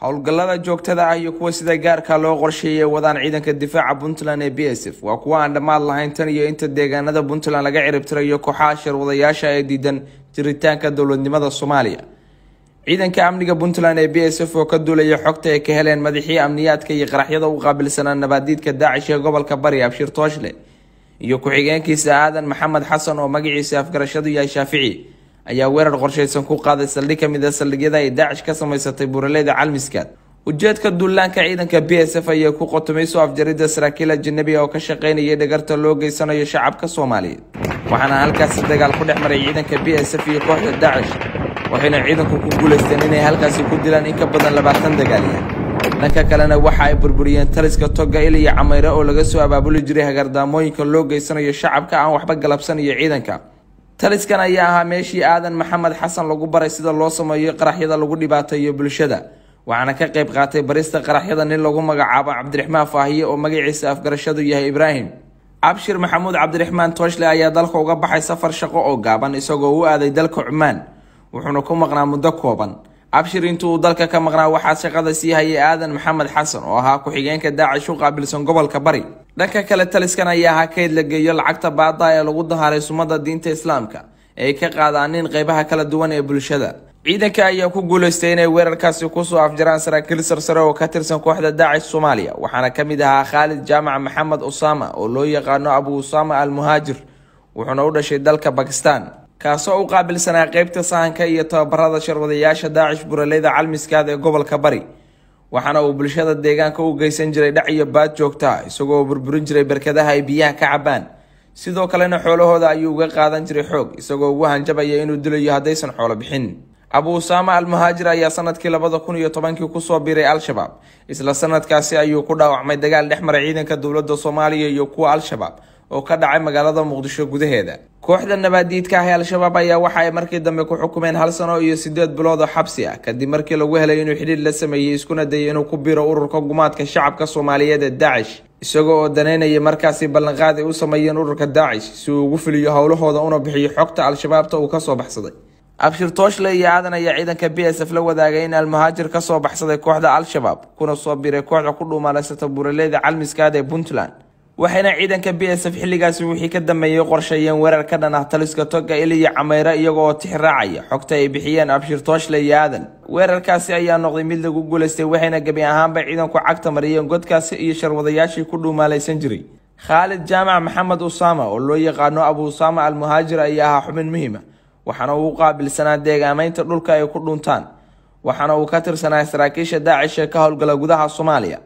Howlgallada joogtada ah iyo kuwa sida gaarka loo qorsheeyay wadaan ciidanka difaaca Puntland ee BSF waa kuwa aan dhammaad lahayn tan iyo inta deegaanada Puntland laga ciribtirayo kooxaha shirwadayaasha ee diidan jiritaanka dowladnimada Soomaaliya. Ciidanka amniga Puntland ee BSF oo ka duulaya xogta ay ka heleen madaxii amniyaadka iyo qaraxyada u qaabilsanaa nabaadiidka Daacish ee gobolka Bari Abshir Tooshle iyo ku-xigeenkiisa Aadan Maxamed Xasan oo magaciisa afgarashadu yahay Shaafici ayaa weerar qorshaysan ku qaaday saldhig ka mid ah saldhigyada ay Daacish ka samaysatay buuraleyda Calmiskaad. Ujeedka duulaanka ciidanka BSF ayaa ku qotomay soo afjaridda saraakiil ajnabi ah oo ka shaqeynayay dhagarta loo geysanayo shacabka Soomaaliyeed, waxaana halkaasi dagaal ku dhex maray ciidanka BSF iyo kooxda Daacish, waxayna ciidanku ku guuleysteen inay halkaasi ku dilaan in ka badan 20 dagaalyahan. Dhanka kalena waxa ay burburiyeen taliska Toga Il iyo Cameyre oo laga soo abaabuli jiray hagardaamooyinka loo geysanayo shacabka aan waxba galabsan iyo ciidanka. Taliskan ayaa ahaa meeshii Aadan Maxamed Xasan lagu baray sida loo sameeyo qaraxyada lagu dhibaateeyo bulshada, waxaana ka qayb qaatay barista qaraxyada nin lagu magacaabo Cabdiraxmaan Faahiye oo magaciisa afgarashadu yahay Ibraahim. Abshir Maxamuud Cabdiraxmaan Tooshle ayaa dalka uga baxay safar shaqo oo gaaban isagoo u aaday dalka Cumaan, wuxuuna ku maqnaa muddo kooban. Abshir intuu uu dalka ka maqnaa waxaa shaqada sii hayay Aadan Maxamed Xasan oo ahaa ku-xigeenka Daacish u qaabilsan gobolka Bari. Dhanka kale taliskan ayaa ahaa kayd la geeyo lacagta baada ee lagu dahaaray sumada diinta Islaamka ee ay ka qaadaan qeybaha kala duwan ee bulshada. Ciidanka ayaa ku guuleystay inay weerarkaasi kusoo afjaraan saraakiil sarsare oo ka tirsan kooxda Daacish Soomaaliya, waxaana ka mid ahaa Khaalid Jaamac Maxamed Usaama oo loo yaqaano Abu Usaama Al-Muhaajir, wuxuuna u dhashay dalka Bakistan, kaasoo u qaabilsanaa qeybta sahanka iyo tababarada sharwadayaasha Daacish buuraleyda Calmiskaad ee gobolka Bari, waxaana uu bulshada deegaanka u geysan jiray dhac iyo baad joogta ah isagoo burburin jiray barkadaha ay biyaha ka cabaan. Sidoo kalena xoolahooda ayuu uga qaadan jiray xoog isagoo ugu hanjabaya inuu dilayo haddaysan xoolo bixin. Abu Usaama Al-Muhaajir ayaa sanadkii 2010 kusoo biiray Al-Shabaab. Isla sanadkaasi ayuu ku dhaawacmay dagaal dhex maray ciidanka dowladda Soomaaliya iyo kuwa Al-Shabaab oo ka dhacay magaalada Muqdisho gudaheeda. Kooxda nabaadiidka ah ee Al-Shabaab ayaa waxa ay markii dambe ku xukumeen 1 sano iyo 8 bilood oo xabsi ah kadib markii lagu helay inuu xidhiidh la sameeyay iskuna dayay inuu ku biiro ururka gumaadka shacabka Soomaaliyeed ee Daacish, isagoo oo daneynaya markaasi ballanqaad ay u sameeyeen ururka Daacish si uu ugu fuliyo howlahooda una bixiyo xogta Al-Shabaabta uu ka soo baxsaday. Abshir Tooshle iyo Aadan ayaa ciidanka BSF la wadaagay in Al-Muhaajir ka soo baxsaday kooxda Al-Shabaab kuna soo biiray kooxda ku dhuumaaleysata buuraleyda Calmiskaad ee Puntland, waxayna ciidanka BSF xilligaasi wixii ka dambeeyay qorsheeyeen weerar ka dhan ah taliska Toga Il iyo Cameyre iyaga oo tixraacaya xogta ay bixiyeen Abshir Tooshle iyo Aadan. Weerarkaasi ayaa noqday mid lagu guuleystay, waxayna gebi ahaanba ciidanku cagta mariyeen godkaasi iyo sharwadayaashii ku dhuumaaleysan jiray. Khaalid Jaamac Maxamed Usaama oo loo yaqaano Abu Usaama Al-Muhaajir ayaa ahaa xubin muhiim ah, waxaana uu u qaabilsanaa deegaamaynta dhulka ay ku dhuntaan, waxaana uu ka tirsanaa saraakiisha Daacish ee ka howlgala gudaha Soomaaliya.